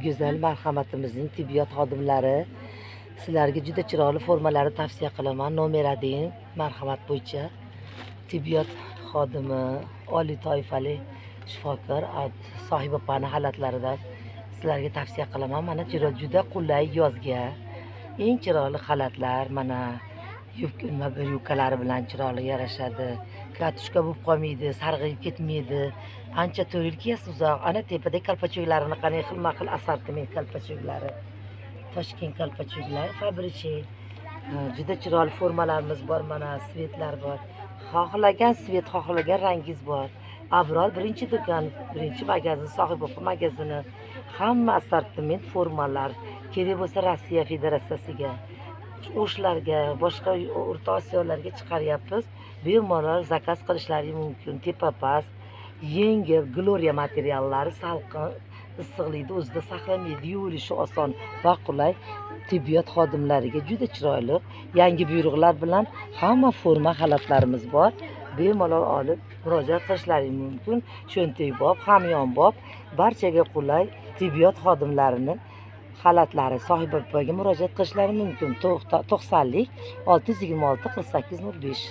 Go'zal marhamatimizning tibbiyot xodimlari, sizlarga juda chiroyli formalarni tavsiya qilaman. Nomer 1 marhamat bo'yicha tibbiyot xodimi, oliy toifali shifokor Sohiba opani xalatlaridan sizlarga tavsiya qilaman. Mana juda qulay yozga eng chiroyli xalatlar, mana yubka yubkalari bilan chiroyli yarashadi. Katushka bo'lib qolmaydi, sarg'ayib ketmaydi. Ancha 4 yil kiyasiz uzoq. Ana tepada kalpachoklarini qarang, xilma-xil assortiment kalpachoklari. Toshkent kalpachoklari, Faberge. Juda chiroyli formalarimiz bor, mana svetlar bor. Xohlagan svet, xohlagan rangingiz bor. Abror birinchi do'kon, birinchi magazin, Sohiba opa magazini. Hamma assortiment formalar. Kerak bo'lsa Rossiya Federatsiyasiga, O'shlarga, boshqa O'rta Osiyolarga chiqaryapmiz. Bemalol zakaz qilishlari mumkin. Tepa past, yengil Gloria materiallari, salqin, issiqlikni o'zida saqlamaydi, yuvilishi oson va qulay. Tibbiyot xodimlariga juda chiroyli yangi buyruqlar bilan hamma forma xalatlarimiz bor. Bemalol olib murojaat qilishlari mumkin. Cho'ntakbop, hamyonbop, barchaga qulay tibbiyot xodimlarini xalatlari. Sohiba opaga murojaat qilishlari mumkin. 90lik 626 48 05.